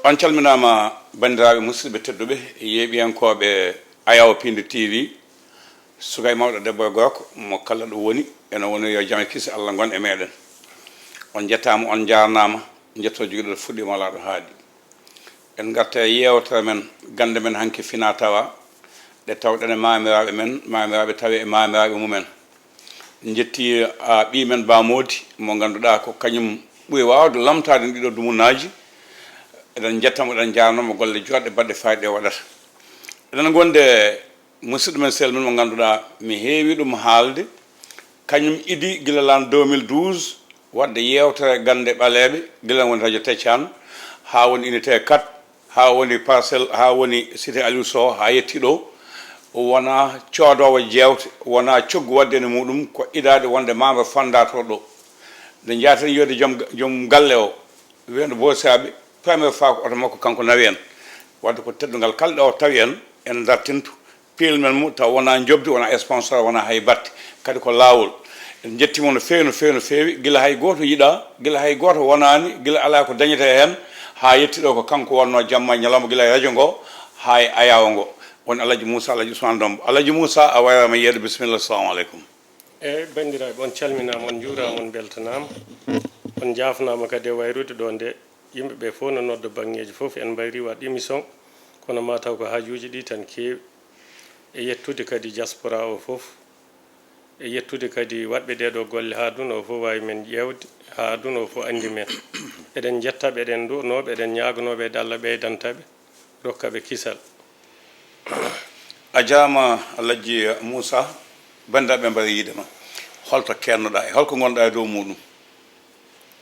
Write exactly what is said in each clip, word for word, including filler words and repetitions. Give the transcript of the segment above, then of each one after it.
On calminaama, banndiraaɓe musidɓe tedduɓe, yeeɓiyankooɓe Ayaawo Piindi T V, suka e mawɗo, debbo e gorko, mo kala ɗo woni, ene woni yo jam e kisi Allah ngon e meɗen. On njettaama, on njaarnaama, njetto jogiiɗo fuɗɗiima laaɗo haaɗi. En ngarta e yeewtere men, gannde men hanki fina tawa, ɗe tawɗen e maamiraaɓe men, maamiraaɓe tawi e maamiraaɓe mumen. Njetti, a, ɓii men Ba Moodi, mo ngannduɗaa ko kañum ɓuri waawde lamtaade ɗiɗo dumunaaji. Eɗen njetta mo, eɗen njaarnoo mo golle joɗɗe baɗɗe fayda ɗe waɗata. Eɗen ngonde musidɗo men sel men mo ngannduɗaa mi heewi ɗum haalde. Kañum idi gila lan deux mille douze, waɗde yeewtere gannde ɓaleeɓe, gila woni Radio Teccan, haa woni Unité quatre, haa woni Parcelles, haa woni Cité Aliou Sow, haa yetti ɗo. Wonaa coodoowo jeewte, wonaa coggu waɗde ene muɗum, ko idaade wonde membre fondateur ɗo. Nde njaaten yiyde joom, joom galle o, wiyande Boosaaɓe, première fois ko oto makko kanko nawi en. Wadde ko teddungal kala ɗo o tawi en, en dartintu. Piil men mo taw wonaa njoɓdi, wonaa sponsor, wonaa hay batte. Kadi ko laawol. En njetti mo no feewi, no feewi, no feewi. Gila hay gooto yiɗaa, gila hay gooto wonaani, gila alaa ko dañetee heen, haa yetti ɗo ko kanko wonnoo jamma e ñalawma, gila e radio ngo haa e Ayaawo ngo. Woni Alhaji Moussa, Alhaji Ousmane Dombo. Alhaji Moussa, a wayraama yeeɗo, bisimilla, assalamu aleykum. Eeyi, banndiraaɓe, on calminaama, on njuuraama, on mbeltanaama. On njaafnaama kadi e wayrude ɗo nde. Yimɓe ɓe fof no nodda baŋŋeeji fof, en mbayri waɗ émission, kono ma taw ko haajuuji ɗi tan keewi. E yettude kadi diaspora o fof, e yettude kadi waɗɓe ɗee ɗoo golle haa aduna o fof waawi men ƴeewde, haa aduna o fof anndi men. Eɗen njetta ɓe, eɗen nduwanoo ɓe, eɗen ñaaganoo ɓe, yo Allah ɓeydanta ɓe, rokka ɓe kisal. A jaaraama, Alhaji Moussa. Banndiraaɓe mbaɗa yiide ma. Holto keednoɗaa e holko ngonɗaa e dow muɗum?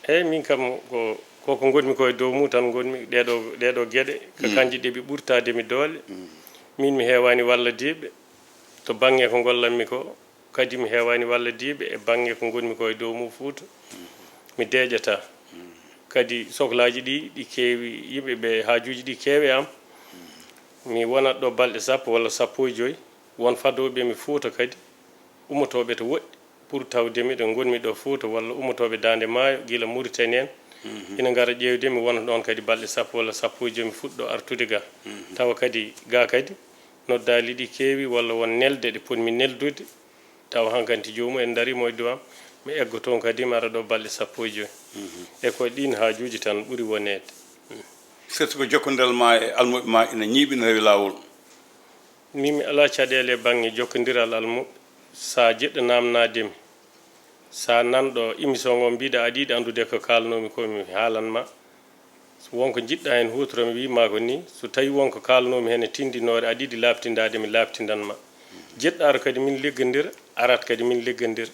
Eeyi, min kam ko, ko, ko ngonmi ko e dow mum tan ngonmi, ɗee ɗoo, ɗee ɗoo geɗe, ko kanji ɗe ɓe ɓurtaade mi doole. Min mi heewaani wallodiiɓe to baŋŋe ko ngollanmi ko, kadi mi heewaani wallodiiɓe e baŋŋe ko ngonmi ko e dow mum Fuuta. Mi deeƴataa. Kadi soklaaji ɗi, ɗi keewi, yimɓe ɓe, haajuuji ɗi keewi e am. Mi wonat ɗo balɗe sappo walla sappo e joy, won fadooɓe mi Fuuta kadi, ummotooɓe to woɗɗi, pour tawde miɗo, ngonmi ɗo Fuuta, walla ummotooɓe Daande Maayo, gila Muritani en, ina ngara ƴeewde mi, wona ɗoon kadi balɗe sappo walla sappo e joy, mi fuɗɗo artude ga. Tawa kadi, ga kadi, noddaali ɗi keewi, walla won nelde ɗe potmi neldude, tawa hankanti joomum en ndarii mo e dow am, mi eggo toon kadi, mi ara ɗo balɗe sappo e joy. E ko ɗiin haajuuji tan ɓuri woneede. Firti ko jokkondal ma e almuɓɓe ma ina ñiiɓi, ina rewi laawol. Min mi alaa caɗeele e baŋŋe jokkondiral almuɓɓe. So a jiɗɗo naamnaade mi, so a nanɗo émission o, mbiɗa aɗa yiɗi anndude ko kaalnoomi ko, mi haalan ma. So won ko njiɗɗa heen huutoro, mi wiy ma ko nii. So tawii won ko kaalnoomi heen e tinndinoore, aɗa yiɗi laaɓtindaade, mi laaɓtindan ma. Jiɗɗo ara kadi min liggondir, arat kadi min liggondir.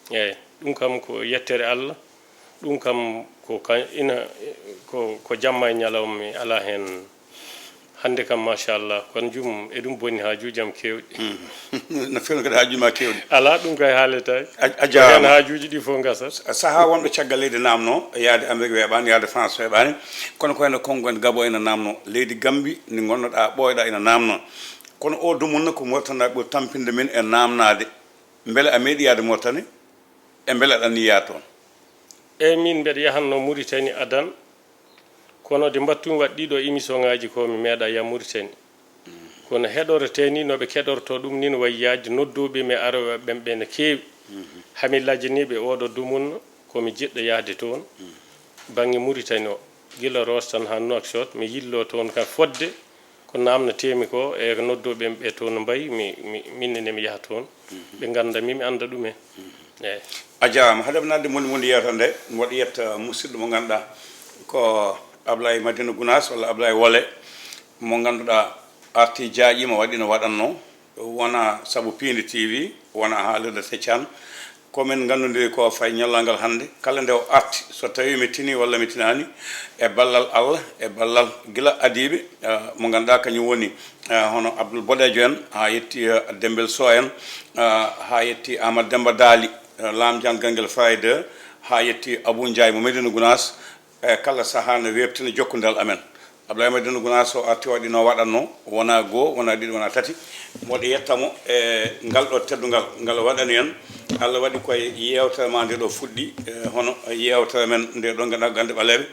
Eeyi, ɗum kam ko yettere Allah. Ɗum kam ko ka-, ina, ko, ko jamma e ñalawma, mi alaa heen. Hannde kam, machallah, kanjum e ɗum bonni haajuuji am keewɗi. No feewno kadi haajuuji ma keewɗi. Alaa, ɗum kay haaletaake. A, a jaaraama. Ko heen haajuuji ɗi fof ngasat. Sa-, sahaa wonɓe caggal leydi naamno, yahde Amérique weeɓaani, yahde France weeɓaani. Kono ko heen Konngo en Gabo ina naamno. Leydi Gambi ndi ngonnoɗaa ɓooyɗaa ina naamno. Kono o dumunna ko Mauritanie ɓuri tampinde min e naamnaade. Mbele a meeɗi yahde Mauritanie? E mbele aɗa anniya toon? Eeyi, min mbeɗa yahatnoo Muritani adan, kono de mbaɗtumi waɗ ɗiɗo émission ŋaaji ko mi meeɗa yah Muritani. Kono heɗoretee ni no ɓe keɗortoo ɗum ni, no wayi yaajde, noddooɓe mi ara ɓen ɓe ne keewi. Hami lajjanii ɓe oɗo dumunna ko mi jiɗɗo yahde toon, baŋŋe Muritani o, gila Roos tan haa Nouakchott, mi yilloo toon ka fodde. Ko naamnateemi ko e noddooɓe ɓe toon no mbayi, mi, mi, min ne mi yaha toon. Ɓe ngannda mi, mi annda ɗumen. Eeyi. A jaaraama. Hade mi naatde moni moni yeewtere nde, mboɗo yetta musidɗo mo ngannduɗaa ko Ablaye Madina Gounass walla Ablaye Wole, mo ngannduɗaa arti jaaƴiima waɗi no waɗatnoo. Wonaa sabu Piindi T V, wonaa haalirde Teccan. Ko min nganndondiri ko fay ñallal ngal hannde. Kala nde o arti, so tawii mi tinii walla mi tinaani, e ballal Allah, e ballal gila adiiɓe, ah, mo ngannduɗaa kañum woni, ah, hono Abdoul Boɗejo en, haa yetti, ah, Dembel Sow en, ah, haa yetti Amadou Demba Daali, ah, Lam Diagne Ganguel Faye deux, haa yetti Abou Ndiaye mo Médina Gounass, e kala sahaa no weeɓtina jokkondal amen. Abdoulaye Madina Gounass o arti waɗi no waɗatnoo, wonaa goo, wonaa ɗiɗi, wonaa tati. Mboɗo yetta mo e ngal ɗo teddungal ngal o waɗani en. Allah waɗi koye yeewtere ma nde ɗo fuɗɗi, e hono yeewtere men nde ɗo ngannduɗaa gannde ɓaleeɓe.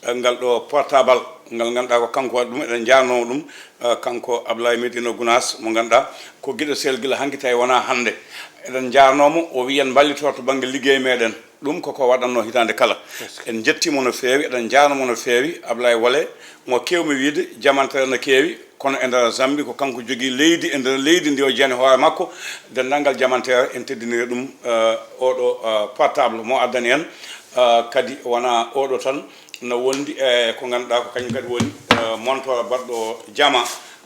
eh, ngal ɗo portable, ngal ngannduɗaa ko kanko waɗi ɗum, eɗen njaarnoo ɗum, eh, kanko Ablaye Medina Gounass, mo ngannduɗaa ko giɗo sel gila hanki tawi wonaa hannde. Eɗen njaarnoo mo, o wiyan mballitoo to bannge liggey meɗen. Ɗum koko waɗatnoo hitaande kala. En njettii mo no feewi, eɗen njaarnoo mo no feewi, Ablaye Wole, mo keewmi wiide, jamantere no keewi, kono e nder Zambie ko kanko jogii leydi, e nder leydi ndi o jeyani hoore makko, denndaangal jamanteere en teddiniri ɗum, eh, oɗo, eh, portable mo addani en, eh, kadi wonaa oɗo tan, no wondi e ko ngannduɗaa ko kañum kadi woni, eh, montoore baɗɗo jama,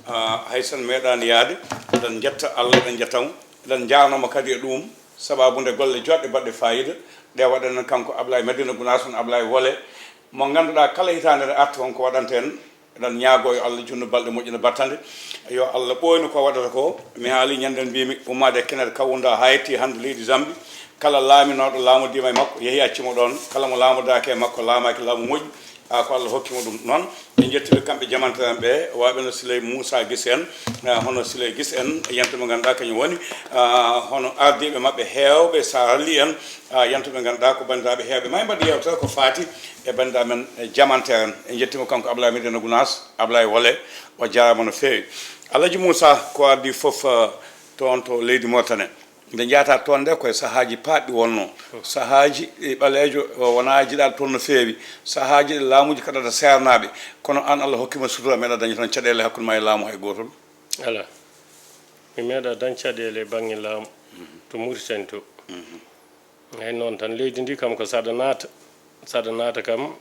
eh, hay so en meeɗaani yahde, eɗen njetta Allah, eɗen njetta mo, eɗen njaarnoo mo kadi e ɗum, sababu nde golle joɗɗe baɗɗe fayida, ɗe waɗanen kanko Ablaye Madina Gounass, on Ablaye Wole, mo ngannduɗaa kala hitaande ne arta on ko waɗanta en, eɗen ñaagoo yo Allah junnu balɗe moƴƴe no battande. Yo Allah ɓooynu ko waɗata ko. Mi haali ñande mbimi ummaade e Kenneth Kaunda haa yetti hannde leydi Zambie. Kala laaminooɗo laamodiima e makko, yehi acci mo ɗoon. Kala mo laamodaaki e makko, laamaaki laamu moƴƴu. A, ko Allah hokki mo ɗum. Noon, en njettii ɓe kamɓe jamanteeɓe ɓe, waawɓe no Siley Moussa Gis en, a, hono Siley Gis en, yanta mo ngannduɗaa kañum woni, a, hono ardiiɓe maɓɓe heewɓe, Sarali en, a, yanta ɓe ngannduɗaa ko banndiraaɓe heewɓe. Ma en mbaɗ yeewtere ko faati e banndiraaɓe men, e jamanteeɓe en. En njettii mo kanko Ablaye Medina Gounass, Ablaye Wole, o jaaraama no feewi. Alhaji Moussa, ko adii fof, a, toon to leydi Mauritanie. Nde njahata toon nde, koye sahaaji paaɗɗi wonnoo. Sahaaji, e, ɓaleejo o wonaa jiɗaaɗo toon no feewi. Sahaaji ɗe laamuuji kaɗata seernaaɓe. Kono aan, Allah hokki ma sutura, meeɗa dañde toon caɗeele hakkunde ma e laamu hay gootol? Alaa. Mi meeɗa dañ caɗeele e baŋŋe laamu to Mauritanie to. Eey, noon tan, leydi ndi kam ko saɗa naata, saɗa naata kam,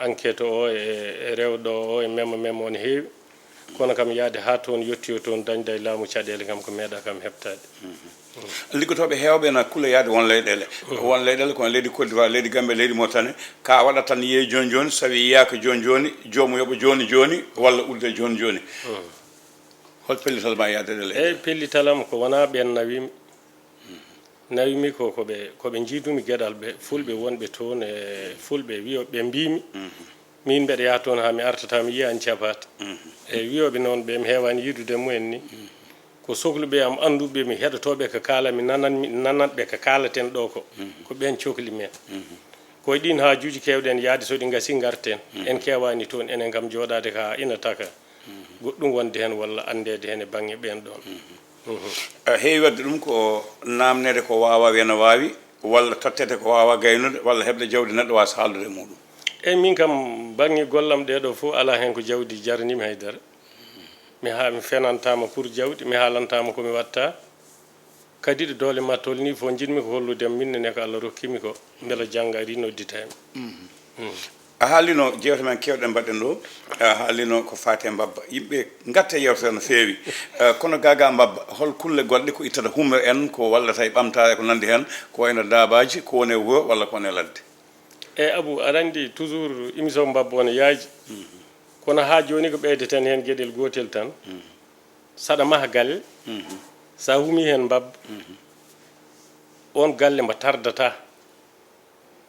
enquête o e, e rewɗo o e memo memo o ne heewi. Kono kam, yahde haa toon, yettoyoo toon, dañda e laamu caɗeele kam, ko meeɗaa kam heɓtaade. Liggotooɓe heewɓe ena kula yahde won leyɗeele. Won leyɗeele ko leydi Côte d'Ivoire, leydi Gambie, leydi Mauritanie. Ka waɗa tan yehi jooni jooni, so tawi yiyaaka jooni jooni, joomum yoɓa jooni jooni, walla udde jooni jooni. Hol pellital ma yahde ɗe leyɗeele? Eey, pellital am ko wonaa ɓeen nawimi. Nawimi ko, ko ɓe, ko ɓe njiidumi geɗal ɓe, fulɓe wonɓe toon e fulɓe wiyo ɓe mbiimi. Miin mbeɗa yaha toon haa mi arta tawa mi yiyaani capaata. E wiyooɓe noon ɓe mi heewaani yiidude mumen ni. Ko sokluɓe am annduɓe mi, heɗotooɓe ko kaalanmi, nananmi, nanatɓe ko kaalaten ɗo ko. Ko ɓeen cokli men. Ko e ɗiin haajuuji keewɗen yahde, so ɗi ngasii ngarten. En keewaani toon, enen kam jooɗaade ka ina taka. Goɗɗum wonde heen walla anndeede heen e baŋŋe ɓeen ɗoon. Eh, heewi waɗde ɗum ko naamneede ko waawaa, wiyana waawi, walla totteede ko waawaa gaynude, walla heɓde jawdi neɗɗo waasa haaldude e muuɗum. Eey, miin kam, baŋŋe gollam ɗee ɗoo fof, alaa heen ko jawdi jaraniimi hay dara. Mi haa, mi fenantaama pour jawdi, mi haalantaama ko mi waɗta. Kadi ɗo doole ma tolnii fof, njiɗmi ko hollude am miin ne ko Allah rokkiimi ko, mbela jannga arii noddita mi. A haalino jeewte men keewɗe mbaɗɗen ɗo, a haalino ko faati e mbabba. Yimɓe ngatta yeewtere no feewi. Eh, kono gaa gaa mbabba, hol kulle goɗɗe ko ittata humre en, ko wallata e ɓamtaare, ko nanndi heen, ko wayno daabaaji, ko woni e wuro walla ko woni e ladde? Eey, Abou, aɗa anndi toujours émission mbabba o no yaaji. Kono haa jooni ko ɓeydeten heen geɗel gootel tan. Saɗa maha galle, so a humii heen mbabba, oon galle mbo tardataa.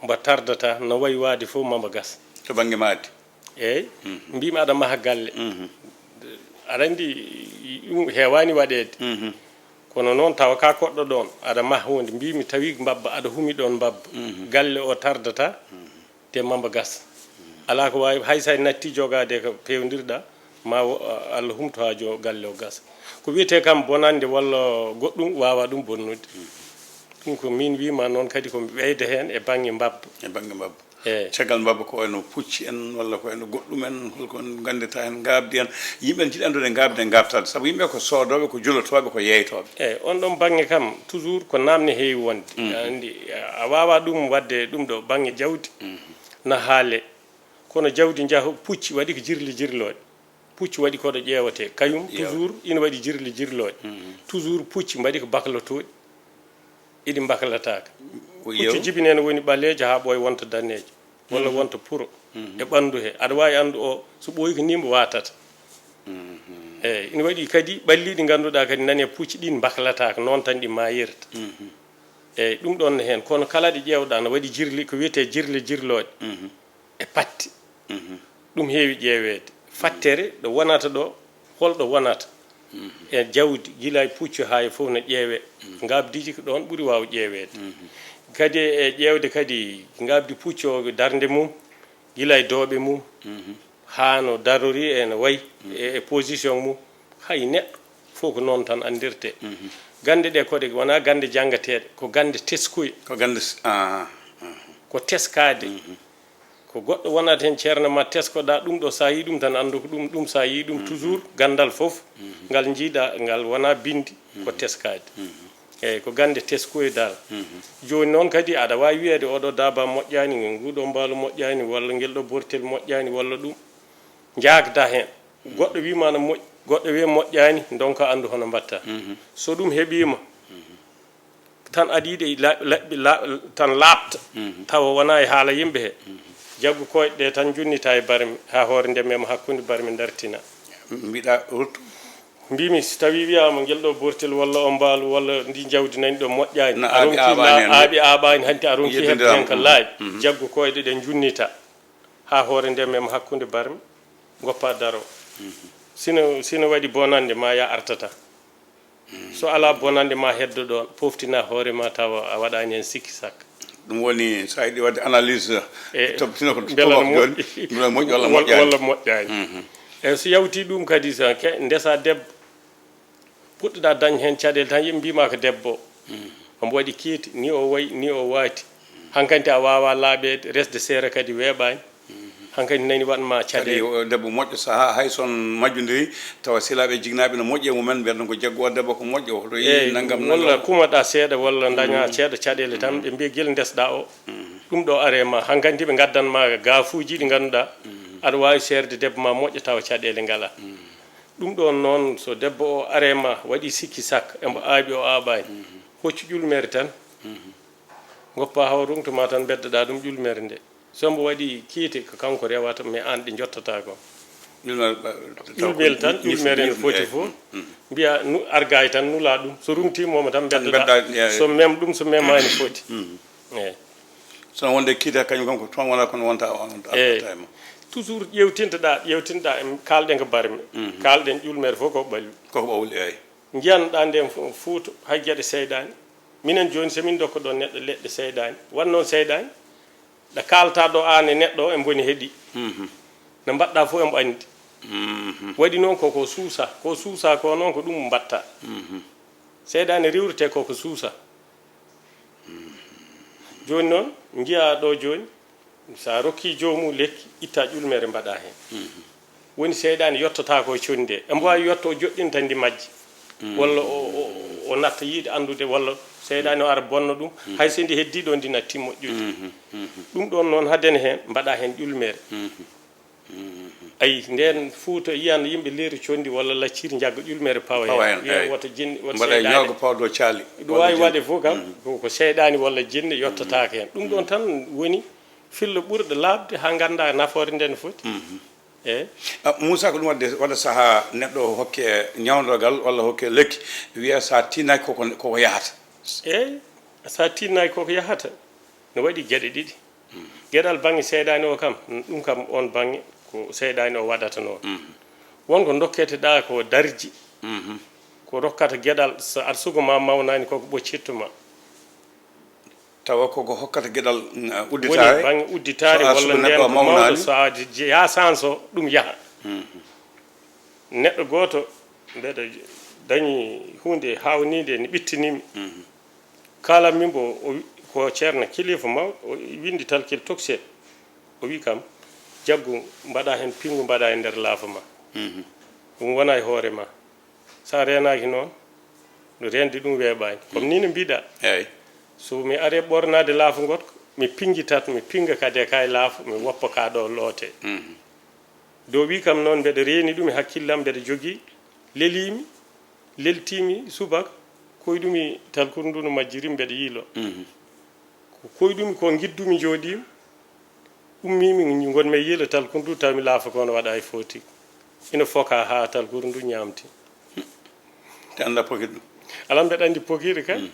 Mbo tardataa, no wayi waade fof ma mbo gas. To bannge maadi? Eey. Mbiimi aɗa maha galle. Aɗa anndi, ɗum heewaani waɗeede. Kono noon, tawa ka koɗɗo ɗoon, aɗa maha huunde. Mbiimi tawi mbabba, aɗa humi ɗoon mbabba. Galle o tardataa, te ma mbo gas. Alaa ko waawi, hay so a natti jogaade ko peewndirɗaa, ma wo, a, Allah humto haa jo galle o gasa. Ko wiyetee kam bonannde walla goɗɗum, waawaa ɗum bonnude. Ɗum ko miin wiyi ma noon kadi ko mi ɓeyda heen e baŋŋe mbabba. E baŋŋe mbabba. Eey. Caggal mbabba ko wayno pucci en walla ko wayno goɗɗum en, hol ko on nganndirta heen, ngaabdi en. Yimɓe ne njiɗi anndude ngaabdi en, ngaabtaade. Sabu yimɓe ko soodooɓe, ko julotooɓe, ko yeeytooɓe. Eey, on ɗon baŋŋe kam, toujours ko naamne heewi wonde. Aɗa anndi, a waawaa ɗum waɗde ɗum ɗo baŋŋe jawdi. Na haalee. Kono jawdi njahu pucci waɗi ko jirli jirlooɗe. Pucci waɗi ko ɗo ƴeewetee. Kayum toujours ina waɗi jirli jirlooɗe. Toujours pucci mbaɗi ko baklotooɗi. Iɗi mbaklataaka. Pucci jibinee no woni ɓaleejo haa ɓooya wonta daneejo. Walla wonta puro. E ɓanndu he. Aɗa waawi anndu o so ɓooyi ko nii mbo waatata. Eey, ina waɗi kadi ɓalli ɗi ngannduɗaa kadi nane pucci ɗin mbaklataaka. Noon tan ɗi maayirta. Eey, ɗum ɗoon ne heen. Kono kala ɗi ƴeewɗaa no waɗi jirli, ko wiyetee jirli jirlooɗe. E patti. Ɗum heewi ƴeeweede. Fattere ɗo wonata ɗo, hol ɗo wonata? E jawdi, gila e puccu haa e fof no ƴeewee. Ngaabdiiji ko ɗoon ɓuri waaw ƴeeweede. Kadi e ƴeewde kadi ngaabdi puccu o darnde mum, gila e dooɓe mum, haa no darori e no wayi e, e position mum. Hay neɗɗo fof ko noon tan anndirte. Gannde ɗe koɗe wonaa gannde janngateeɗe, ko gannde teskuye. Ko gannde s-, ah, ah. Ko teskaade. Ko goɗɗo wonat heen ceerno ma teskoɗa ɗum ɗo, so a yii ɗum tan anndu ko ɗum, ɗum so a yii ɗum toujours ganndal fof ngal njiiɗa ngal wonaa binndi, ko teskaade. Eeyi, ko gannde teskuye dal. Jooni noon kadi aɗa waawi wiyeede oɗo daaba moƴƴaani, nguɗo mbaalu moƴƴaani, walla ngel ɗo bortel moƴƴaani, walla ɗum. Njaagda heen. Goɗɗo wiima na moƴƴi, goɗɗo wiya moƴƴaani, ndonka anndu hono mbatta. So ɗum heɓiima, tan aɗa yiɗi la-, laɓɓi la-, tan laaɓta, tawa wonaa e haala yimɓe he. Jaggu koyɗe ɗe tan njunnita e barmi, haa hoore nde mema hakkunde barmi dartina. Mbiɗa ruttu. Mbimi, so tawi wiyaama ngel ɗo bortel walla o mbaalu walla ndi jawdi nani ɗo moƴƴaani, na a ronki aaɓaani la-, hannde. Aaɓi aaɓaani hannde, a ronki heɓde heen ka laaɓi. Jaggu koyɗe ɗe njunnita haa hoore nde mema hakkunde barmi, ngoppa daro. Sino, sino waɗi bonannde ma ya artata. So alaa bonannde ma heddo ɗoon, poftina hoore ma tawa a waɗaani heen sikki sakka. Ɗum woni so a yiɗi waɗde analyse, e tobtino ko mbela no moƴƴi, mbela moƴƴi walla moƴƴaani. Walla moƴƴaani. E so yawti ɗum kadi so ke-, ndesa debbo, puɗɗoɗa dañ heen caɗeele tan yimɓe mbima ko debbo. Omo waɗi kiiti, ni o wayi, ni o waati. Hankanti a waawa laaɓeede, resde seera kadi weeɓaani. Hankadi nani waɗ ma caɗeele. Kadi o debbo moƴƴo sahaa, hay son majjondiri, tawa silaaɓe jignaaɓe no moƴƴi e mumen, mbiyata ko jaggu o debbo ko moƴƴo, hoto yi nangam walla nangam. Kumaɗa seeɗa, walla daña seeɗa caɗeele tan, ɓe mbiya gila ndesɗa o. Ɗum ɗo are ma, hankadi ɓe ngaddan ma gaafuuji ɗi ngannduɗa, aɗa waawi seerde debbo ma moƴƴo tawa caɗeele ngala. Ɗum ɗon noon, so debbo o are ma, waɗi sikki sakka, embo aaɓi o aaɓaani, hoccu ƴulmere tan. Ngoppa haw rungto ma tan, beddoɗa ɗum ƴulmere nde. So mbo waɗi kiite, ko kanko rewata, mais aan ɗe jottata ko. Ƴulmel tan, ƴulmere no foti fof. Mbiya nu-, argaay tan, nula ɗum. So rumtiima mo tan, beddoɗa. So mem ɗum, so memaani foti. Eeyi. Sono wonde kiite kañum kam ko toon wona kono wonta, wonta, eeyi, artata e ma. Toujours ƴeewtintoɗa, ƴeewtintoɗa, en kaalɗen ko barmi. Kaalɗen ƴulmere fof ko ɓalli. Koko ɓawli, eeyi. Njiyanɗa nden fu-, Fuuta hay geɗe seyɗaani. Minen jooni, so min ndokka ɗo neɗɗo leɗɗe seyɗaani, wan noon seyɗaani, ɗa kaalta ɗo aan e neɗɗo o, en mboni heɗi. No mbaɗɗa fof, en mbo anndi. Waɗi noon koko suusa, ko suusa ko noon ko ɗum mbaɗta. Seyɗaani riwrete koko suusa. Jooni noon, njiya ɗo jooni, so a rokki joomum lekki, itta ƴulmere mbaɗa heen. Woni seyɗaani yottotaako e condi nde. Embo waawi yotto o joɗɗina tan ndi majji. Walla o, o, o natta yiɗi anndude, walla seyɗaani o ara bonna ɗum. Hay so ndi heddii ɗo, ndi natti moƴƴude. Ɗum ɗoon noon, haden heen, mbaɗa heen ƴulmere. Ayi, nden Fuuta yiyan yimɓe leeri condi walla lacciri njagga ƴulmere pawa heen. Pawa heen, wiya eey. Woto jinni, woto mbaɗa e seyɗaani. Ñoogo pawa dow caali. Ɗum waawi waɗe fof kam, ko, ko seyɗaani walla jinne yottotaako heen. Ɗum ɗoon tan woni fillo ɓurɗo laaɓde haa ngannda nafoore nde no foti. Eey. Ah, Moussa, ko ɗum waɗde, waɗa sahaa neɗɗo hokke ñawndogal walla hokke lekki, wiya sa tinnaaki koko, koko yahata. Eey, sa tinnaaki koko yahata, no waɗi geɗe ɗiɗi. Geɗal baŋŋe seyɗaani o kam, ɗum kam on baŋŋe ko seyɗaani o waɗata noon. Won ko ndokketeɗaa ko darji, ko rokkata geɗal, so arsugo ma mawnaani, koko ɓoccitto ma. Tawa koko hokkata geɗal, mm, woni udditaare. Baŋŋe udditaare walla ndeen ko mawɗo, so a je-, yaha sanso, ɗum yaha. Neɗɗo gooto mbeɗa dañi huunde haawniinde, ne ɓittinimi. Kaalanmi mbo, o wi-, ko ceerno kilifa mawɗo, o winndi talkil tokosel. O wi kam, jaggu mbaɗa heen pinngu, mbaɗa e nder laafa ma. Ɗum wona e hoore ma. So a reenaaki noon, no reende ɗum weeɓaani. Comme ni no mbiɗa. Eey. So mi aree ɓornaade laafa ngotko, mi pinngitat, mi pinnga kadi e kay laafa, mi woppa ka ɗo loote. Do wi kam noon mbeɗa reeni ɗum e hakkillam, mbeɗa jogii, leliimi, leltiimi subaka, koyɗumi talkuru ndu no majjiri, mbeɗa yiilo. Ko koyɗumi ko ngiddumi njooɗiimi, ummiimi ngonmi e yiilo talkuru ndu, tawmi laafa ko no waɗa e footi. Ina foka haa talkuru ndu ñaamti. Te annda pokit ɗum. Alaa mbeɗa anndi pokiiɗo kay.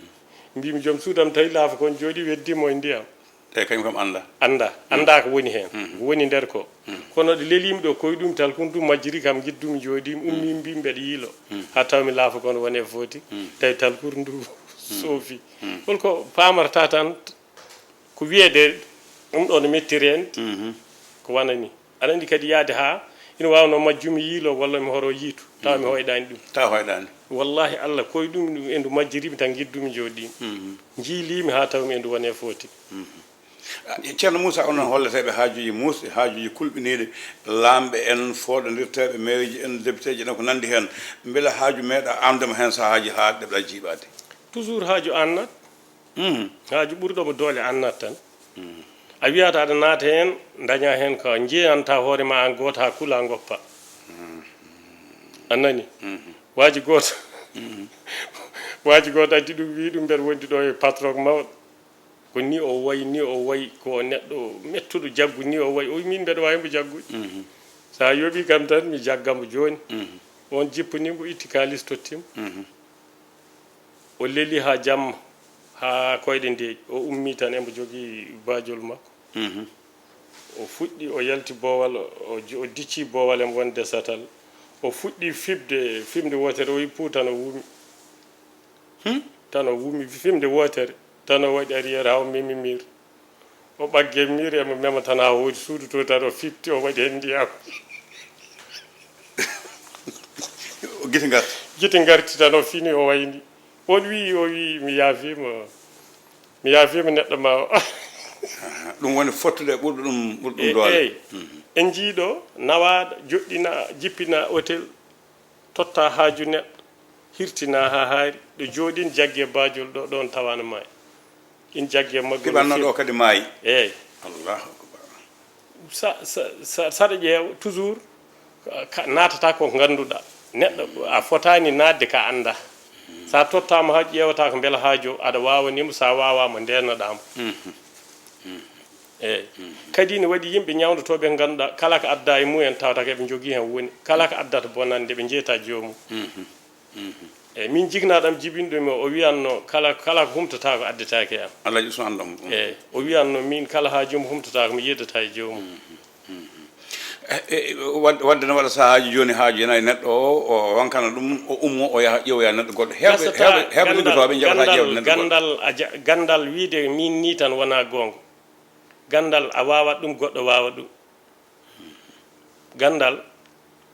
Mbiimi joom suudam tawi laafa kon jooɗi weddi mo e ndiyam. Te kañum kam annda. Annda. Annda ko woni heen. Ko woni nder ko. Kono ɗo leliimi ɗo koyɗumi talkuru ndu majjiri kam, ngiddumi njooɗiimi, ummiimi mbiimi mbeɗa yiilo. Haa tawmi laafa kon woni e footi. Tawi talkuru ndu soofi. Holko paamarta tan ko wiyeede ɗum ɗo no metti reende. Ko wano nii. Aɗa anndi kadi yahde haa ina waawnoo majjumi yiiloo walla mi horoo yiitu, tawa mi hoyɗaani ɗum. Tawa hoyɗaani. Wallahi Allah, ko e ɗum, ɗum endu majjiriimi tan ngiddumi njooɗiimi. Mhm. Njiiliimi haa tawmi endu wonee foti. Mhm. Ah, Ceerno Moussa, onon holleteeɓe haajuuji muusɗi, haajuuji kulɓiniiɗi, laamɓe en, fooɗondirteeɓe, meereeji en, depiteeji en, ko nanndi heen, mbele haaju meeɗaa aamde ma heen sahaaji haa ɗeɓɗaa jiiɓaade? Toujours haaju aannat. Mhm. Haaju ɓurɗo mo doole aannat tan. Mhm. A wiyataa aɗa naata heen, ndañaa heen ko njeyantaa hoore ma aan gooto haa kulaa ngoppa. Mhm. A nani? Mhm. Waaji gooto, mhm, waaji gooto addi ɗum, wii ɗum mbeɗa wondi ɗo e patron mawɗo. Ko ni o wayi, ni o wayi, ko neɗɗo mettuɗo jaggu, ni o wayi. O wi min mbeɗa waawi mbo jaggude. Mhm. So a yoɓii kam tan, mi jagga mbo jooni. Mhm. On jippini mbo, itti kaalis, totti mo. Mhm. O leli haa jamma, haa koyɗe ndeeƴi. O ummii tan, embo jogii baajol makko. Mhm. O fuɗɗi, o yalti boowal, o, o jo-, o diccii boowal, embo wonde satal. O fuɗɗi fiɓde, fiɓde wootere, o yi puu tan o wumi. Hmm? Tan o wumi fiɓde wootere, tan o waɗi arrière, haa o memi miir. O ɓagge miir, embo mema tan haa hooti suudu to, tan o fiɓti, o waɗi heen ndiyam. Gite ngarti. Gite ngarti tan, o fini, o wayni. On wii, o wii, "Mi yaafiima, mi yaafiima neɗɗo ma o." Aha, ɗum woni fottude ɓurɗo ɗum, ɓurɗo ɗum doole. Eey. Mhm. En njii ɗo, nawaaɗo, joɗɗina, jippina hôtel, totta haaju neɗɗo, hirtina haa haari, ɗo jooɗin jagge baajol ɗo, ɗoon tawa no maayi. In jagge maggo no. Kiɓanno ɗo kadi maayi. Eey. Allahu akbar. Sa, sa, sa, saɗa ƴeewa toujours, ka, naatata ko ngannduɗaa. Neɗɗo, a fotaani naatde ka anndaa. Sa tottaama haa ƴeewata ko mbela haajo, aɗa waawanimo, sa waawaama, ndeenaɗaamo. Mhm. Mhm. Eey. Mhm. Kadi ne waɗi yimɓe ñawndotooɓe ngannduɗaa, kala ko adda e mumen tawata ko eɓe njogii heen woni. Kala ko addata bonannde, ɓe njeeta joomum. Mhm. Mhm. Eey, min jiknaaɗo am jibinɗo mi o, o wiyanno, "Kala, kala ko humtata ko addetaake e am." Alhaji Ousmane Lam. Eey, o wiyanno, "Min kala haaju mo humtata ko mi yeddata e joomum." Mhm. Mhm. Eh, eh, wad-, wadde no waɗa sahaaji jooni haaju ena e neɗɗo o, o wankana ɗum, o ummo, o yaha ƴeewoya neɗɗo goɗɗo. Heewɓe, gasata heewɓe, heewɓe gandal, liggotooɓe njaɓata gandal, ƴeewde neɗɗo goɗɗo. Gandal a ja-, gandal wiide min ni tan wona goonga. Gandal a waawat ɗum, goɗɗo waawa ɗum. Ganndal,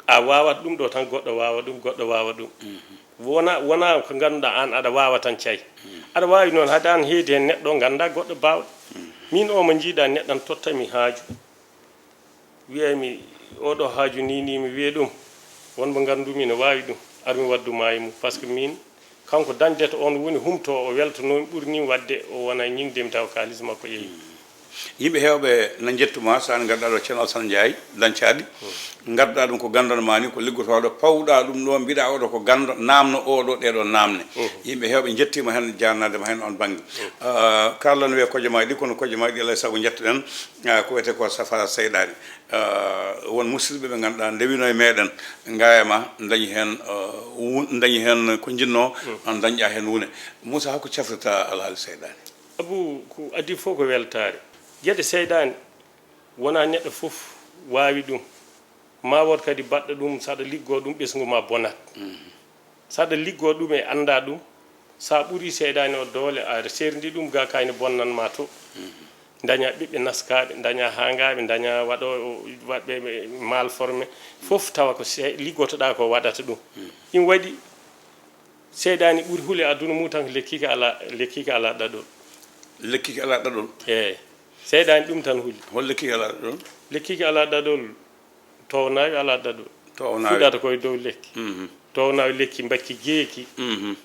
a waawat ɗum ɗo tan, goɗɗo waawa ɗum, goɗɗo waawa ɗum. Mhm. Wona, wona ko ngannduɗaa aan aɗa waawa tan cay. Mhm. Aɗa waawi noon, hade aan heedi heen neɗɗo, nganndaa goɗɗo baawɗo. Mhm. Miin o mo njiiɗaa neɗɗo, an totta mi haaju. Wiyay mi, "Oɗo haaju ni, ni mi wiye ɗum." Won mo nganndumi ne waawi ɗum, ar mi waddu maayi mum. Par ce que miin, kanko dañde to on woni humto, o weltonomi ɓurni wadde o wona ñiŋde mi tawa kaalis makko yehi. Yimɓe heewɓe na njettu ma, so an ngarɗaa ɗo Ceerno Alassane Ndiaye, Dancaaɗi, ngarɗaa ɗum ko ganndal ma ni, ko liggotooɗo, pawɗaa ɗum ɗo, mbiɗaa oɗo ko ganndo, naamno oɗo ɗeɗo naamne. Mhm. Yimɓe heewɓe njettiima heen, jaarnaade ma heen on bannge. Mhm. Ah, kaalɗon wiye kojomaaji ɗi, kono kojomaaji ɗi alaa e sago njettoɗen, ah, ko wiyetee ko safara seyɗaani. Ah, won musidɓe ɓe ngannduɗaa ndewino e meɗen, ngaaya ma, dañi heen, ah, wu-, dañi heen ko njinnoo, mm, on dañƴaa heen wune. Moussa, hoko cafrirta alhaali seyɗaani? Abu, ko adii fof ko weltaare. Geɗe seyɗaani, wonaa neɗɗo fof waawi ɗum. Ma wood kadi baɗɗo ɗum, so aɗa liggoo ɗum, ɓesngu ma bonat. Mhm. So aɗa liggoo ɗum e anndaa ɗum, so a ɓurii seyɗaani o doole, a serndi ɗum, ga kayne bonnan ma to. Mhm. Daña ɓiɓɓe naskaaɓe, daña haangaaɓe, daña waɗo, waɗɓe mal formé. Fof tawa ko se-, liggotoɗaa ko waɗata ɗum. Mhm. Ɗum waɗi seyɗaani ɓuri hule aduna mum tan ko lekki ki alaa, lekki ki alaa ɗaɗol. Lekki ki alaa ɗaɗol? Eey. Seyɗaani ɗum tan huli. Hol lekki ki alaa ɗaɗol? Lekki ki alaa ɗaɗol, townaawi alaa ɗaɗol. Townaawi. Fuɗata koye dow lekki. Mhm. Townaawi lekki mbakki geeki. Mhm.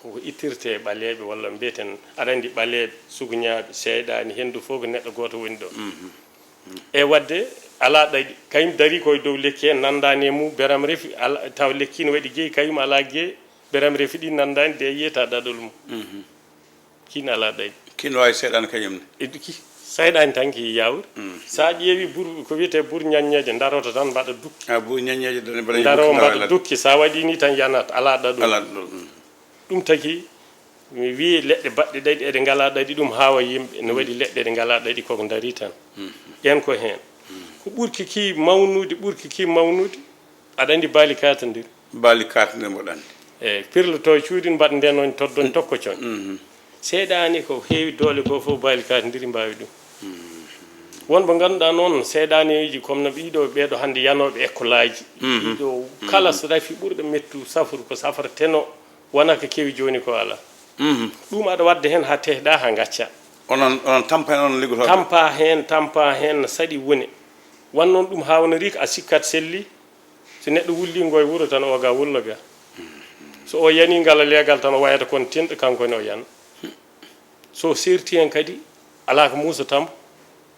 Koko ittirte e ɓaleeɓe walla mbiyeten aɗa anndi ɓaleeɓe, suguñaaɓe, seyɗaani, henndu fof ko neɗɗo gooto woni ɗo. Mhm. E waɗde alaa ɗaɗi, kañum darii koye dow lekki heen, nanndaani e mum, beram refi, ala, taw lekki ne waɗi geyi, kañum alaa geyi, beram refi ɗi nanndaani, de yiyata ɗaɗol mum. Mhm. Kiin alaa ɗaɗi. Kiin waawi seyɗaani kañum ne? E ɗi ki-, seyɗaani tan ki yaawri. Mhm. So a ƴeewi bur, ko wiyetee bur ñaññeeje, ndaroto tan mbaɗa dukki. A, bur ñaññeeje dane mbaɗa daro dukki, mbaɗa dukki, so a waɗi ni tan yanat, alaa ɗaɗol. Alaa ɗaɗol, mm. Ɗum tagi mi wii leɗɗe baɗɗe ɗaɗi eɗe ngalaa ɗaɗi, ɗum haawa yimɓe, no waɗi leɗɗe ɗe ngalaa ɗaɗi koko ndarii tan. Mhm. Ɗeen ko heen. Mhm. Ko ɓurki ki mawnude, ɓurki ki mawnude, aɗa anndi baali kaatondiri. Baali kaatondiri mboɗa anndi. Eey, pirloto e cuuɗi, mbaɗ ndenoñ, toddoñ, tokkocoñ. Mhm. Seyɗaani ko heewi doole goo fof, baali kaatondiri mbaawi ɗum. Mhm. Won ɓe ngannduɗaa noon, seyɗaaneeji, comme no ɓiiɗo, ɓeeɗo hannde yanooɓe ekkolaaji. Mhm. Ɓiiɗo kala so rafi ɓurɗo mettu safru ko safra teno, wona ko kewi jooni ko alaa. Mhm. Ɗum aɗa waɗde heen haa tehɗaa, haa ngacca. Onon, onon tampa heen, onon liggotooɓe? Tampa heen, tampa heen, no saɗi wone. Wan noon ɗum haa wona riik, a sikkat selli. So neɗɗo wulli ngo e wuro tan, o ga wullo ga. So o yani ngala leegal tan, o wayata kon tinɗo, kanko ne o yana. So serti heen kadi, alaa ko muusa tambo,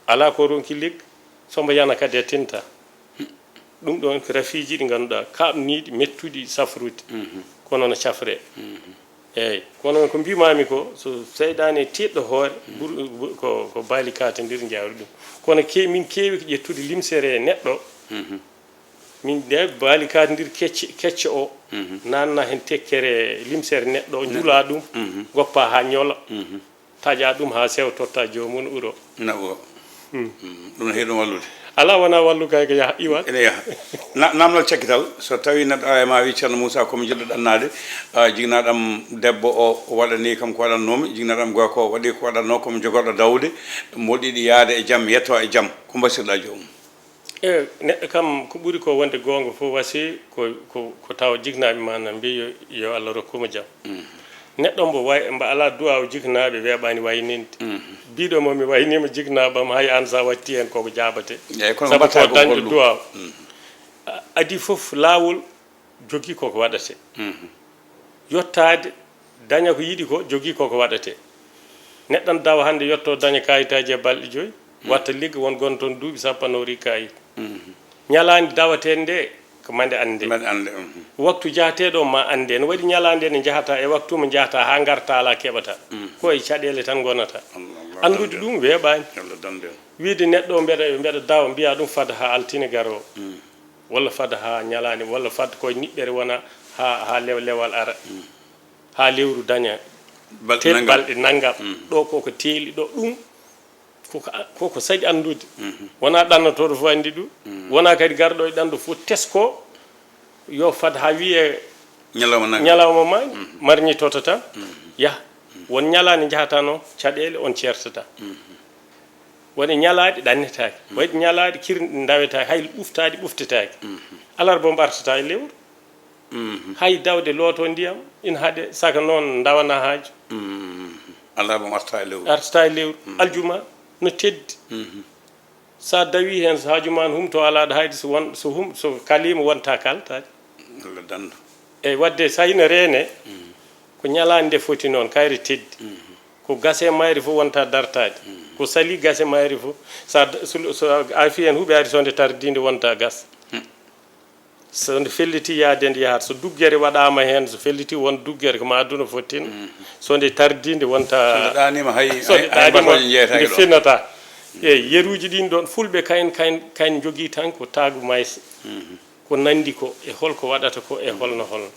alaa ko ronki leggal, so mbo yana kadi a tinta. Ɗum ɗoon ko rafiiji ɗi ngannduɗaa, kaaɓniiɗi, mettuɗi safrude. Mhm. Kono no cafre. Mhm. Eeyi, kono ko mbiimaami ko, so seyɗaane tiiɗɗo hoore, bur-, bu-, ko, ko baali kaatondir njaawri ɗum. Kono ke-, min keewi ko ƴettude limsere neɗɗo. Mhm. Min nde baali kaatondir kecce, kecce o, mhm, naanna heen tekkere limsere neɗɗo, ne-, njula ɗum, mhm, goppa haa ñola, mhm, taƴa ɗum haa sewa, totta joomum uro. Na uro. Hmm. Mm, ɗum ne heewi ɗum wallude? Alaa, wona wallu kay ko yaha, iwa. Ene yaha. Na-, naamnal cakkital, so tawii neɗɗo awi ma wi, "Ceerno Moussa, ko mi jiɗɗo ɗannaade, ah, jignaɗam debbo o waɗani kam ko waɗannoomi, jignaɗam gorko o waɗi ko waɗannoo, ko mi jogorɗo dawde, mboɗo yiɗi yahde e jam, yetto e jam." Ko mbasirɗa joomum? E, neɗɗo kam, ko ɓuri ko wonde goonga fof, wasi ko, ko, ko tawa jiknaaɓe ma na mbiyi yo, yo Allah rokku mo jam. Mhm. Neɗɗo mbo way-, mbo alaa duwaaw jiknaaɓe weeɓaani wayninde. Mhm. Biɗo mo mi wayniima jiknaaɓam, hay aan so a watti heen koko jaabate. Eeyi, kono sabu ko mbaɗtaa ko dañɗo gollu. Duwaaw. Mhm. A-, adii fof laawol jogii koko waɗate. Mhm. Yottaade, daña ko yiɗi ko, jogii ko ko waɗate. Neɗɗo ne dawa hannde, yotto daña kayitaaji e balɗe joyi, mhm, watta ligga, won gonɗo toon duuɓi sappo, a noorii kayit. Mhm. Ñalaande dawateende nde, ko mande annde. Mande annde, mhm. Waktu jahateeɗo ma annde. Ne waɗi ñalaande nde njahata e waktu mo njahata haa ngarta alaa keɓata. Mhm. Ko e caɗeele tan ngonata. Allah, Allah, anndude dande. Ɗum weeɓaani. Allah, dande. Wiide neɗɗo o mbeɗa, mbeɗa dawa, mbiya ɗum fada haa altine garoo. Mhm. Walla fada haa ñalaande, walla fada koye niɓɓere wona haa, haa lew-, lewal ara. Mm. Haa lewru daña. Balɗe teet nanngam. Balɗe nanngam. Mm. Ɗo koko teeli ɗo, ɗum koko, koko saɗi anndude. Mhm. Wona ɗannotooɗo fof anndi ɗum. Mm. Wona kadi garɗo e ɗanɗo fof tesko yo fad haa wiye ñalawma nanngam. Ñalawma ma, mhm, marñitoto tan. Mhm. Yaha. Mhm. Won ñalaande njahata noon, caɗeele on ceertata. Mhm. Woni ñalaaɗe ɗannetaake. Mm. Waɗi ñalaaɗe kir-, ndawetaake, hay ɓuftaaɗe ɓuftetaake. Mhm. Alarba mbo artata e lewru. Mhm. Hay dawde looto ndiyam, ina haɗe, saka noon ndawana haaju. Mhm. Alarba mbo artata e lewru. Artata e lewru. Mhm. Aljuma no teddi. Mhm. So a dawi heen, so haaju ma no humto, alaa ɗo hayde so won, so hum-, so kaliima wonta kaltaade. Allah danndu. Eyi, waɗde so hino reene, mm, ko ñalaande nde foti noon, kayre teddi. Mm. Ko gase mayre fof wonta dartaade. Mm. Ko sali gase mayre fof, so a d-, so, so a afi heen huɓe ari, so nde tardii nde wonta gas. Mm. So nde felliti yaade nde yahat, so duggere waɗaama heen, so felliti won duggere, ko ma aduna fof tin. Mm. So nde tardii nde wonta. So nde ɗaaniima hay, so hay, nde hay ɗaaniima batooje njeetaaki nde ɗo. Finnata. Mm. Eyi, yeruuji ɗin ɗoon, fulɓe kayen, kayen, kayen njogii tan ko taagu mayse. Mm. Ko nanndi ko e holko waɗata ko e holno holno.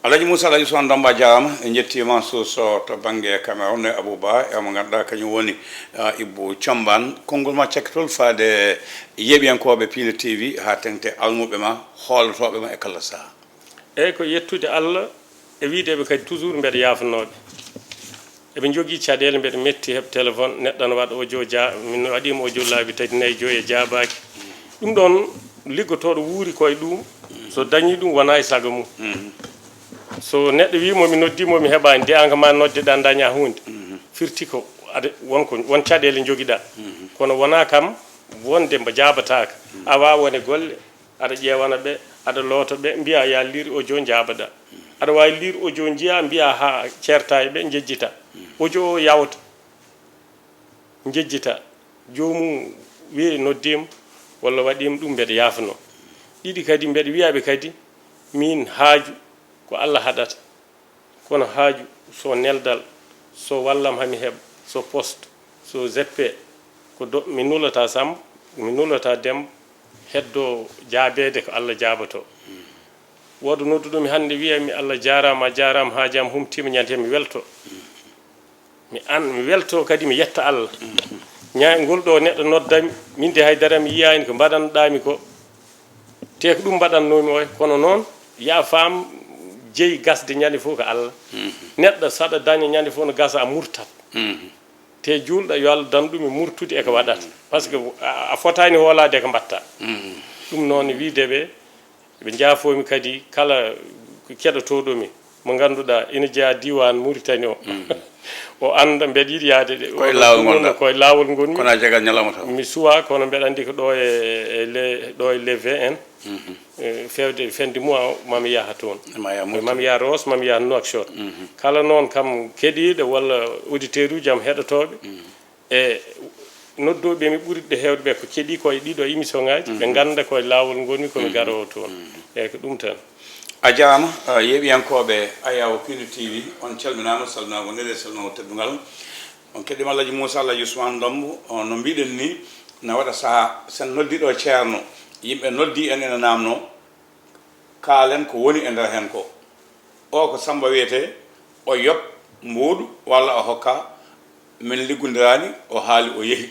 Alhaji Moussa, Alhaji Ousmane Damba, jaaraama. En njettiima Suuso to bannge Cameroun, e Abou Ba, e mo ngannduɗaa kañum woni, ah, Ibou Thiombane. Konngol ma cakkitol faade yeeɓiyankooɓe Piindi T V, haa teŋti almuɓe ma, hoolotooɓe ma e kala sahaa. Eeyi, ko yettude Allah e wiide ɓe kadi toujours mbeɗa yaafanooɓe. Eɓe njogii caɗeele, mbeɗa metti heɓ téléphone, neɗɗo ne waɗa audio, ja-, min waɗiima audio laabi tati, nayi, joyi, e jaabaaki. Ɗum ɗoon, liggotooɗo wuuri ko e ɗum, so dañii ɗum, wonaa e sago mum. Mhm. So neɗɗo wii mo, "Mi noddii mo, mi heɓaani," de aan ko ma nodde ɗaa, dañaa huunde. Mhm. Firti ko aɗa, won ko, won caɗeele njogiɗaa. Mhm. Kono wonaa kam wonde mbo jaabataaka. Mhm. A waawaa wone golle, aɗa ƴeewana ɓe, aɗa loota ɓe, mbiya ya liir audio, njaabaɗaa. Aɗa waawi liir audio, njiya, mbiya haa ceerta e ɓe, njejjita. Audio o yawta, njejjita. Joomum wiye noddiima walla waɗiima ɗum, mbeɗa yaafanoo. Ɗiɗi kadi, mbeɗa wiya ɓe kadi, miin haaju ko Allah haɗata. Kono haaju, so neldal, so wallam hami heɓa, so poste, so zeppe, ko do-, mi nulata Samba, mi nulata Demba, heddo jaabeede ko Allah jaaboto. Wooda nodduɗo mi hannde, wiya mi, "Allah jaaraama, a jaaraama, haaju am humtiima, ñande mi welto." Mi an, mi welto kadi, mi yetta Allah. Ña-, ngol ɗo neɗɗo noddami, min de haydara mi yiyaani ko mbaɗanɗaami ko. Te ko ɗum mbaɗannoomi oya, kono noon, ya faam, jeyi gasde ñande fof ko Allah. Mhm. Neɗɗo saɗa daña ñande fof no gasa a murtat. Mhm. Te juulɗo yo Allah dan ɗum e murtude e ko waɗata. Par ce que a a fotaani hoolaade e ko mbaɗta. Ɗum noon wiide ɓe, ɓe njaafoomi kadi kala keɗotooɗo mi, mo ngannduɗaa ina jeyaa diiwaan Muritani o. O annda mbeɗa yiɗi yahde ɗe. Koye laawol ngonɗaa. Koye laawol ngonmi. Kono a jagal ñalawma taw. Mi suwaa, kono mbeɗa anndi ko ɗo e, e le, ɗo e le vingt en. Eh, feewde fin de mois o, mami yaha toon. Ma yaha Mauritanie. Mami yaha Roos, mami yaha Nouakchott. Kala noon kam keɗiiɗo walla auditeur uji am heɗotooɓe, e noddooɓe mi ɓurɓe heewde ɓe ko keɗii ko e ɗiɗo émission ngaji, ɓe ngannda ko e laawol ngonmi, ko mi garoowo toon. Eeyi, ko ɗum tan. A jaaraama, eh, yeeɓiyankooɓe Ayawo Pino T V, on calminaama, salminaango nde, salminaango teddungal. On keɗiima Alhaji Moussa, Alhaji Ousmane Ndombo, on no mbiɗen ni, na waɗa sahaa, sen noddi ɗo ceerno, yimɓe noddi en ena naamno, kaalen ko woni e nder heen ko. O ko Samba wiyetee, o yoɓ mbuuɗu walla o hokka, min liggondiraani, o haali o yehi.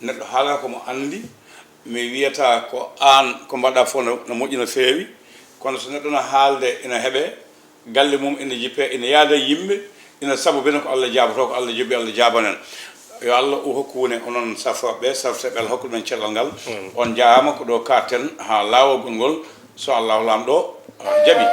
Neɗɗo haalata ko mo anndi, mi wiyata ko aan ko mbaɗa fof no, no moƴƴi no feewi, kono so neɗɗo no haalde ina heɓee, galle mum ina jippee, ina yaada e yimɓe, ina sabu bene ko Allah jaabotoo, ko Allah jooɓi, Allah jaabanen. Yo Allah o hokku wone onon safrooɓe, safrooɓe Allah hokku ɗumen cellal ngal. On njaaraama ko ɗo kaaɗten haa laawol ngol, so Allahu Laamɗo, ah, jaɓi.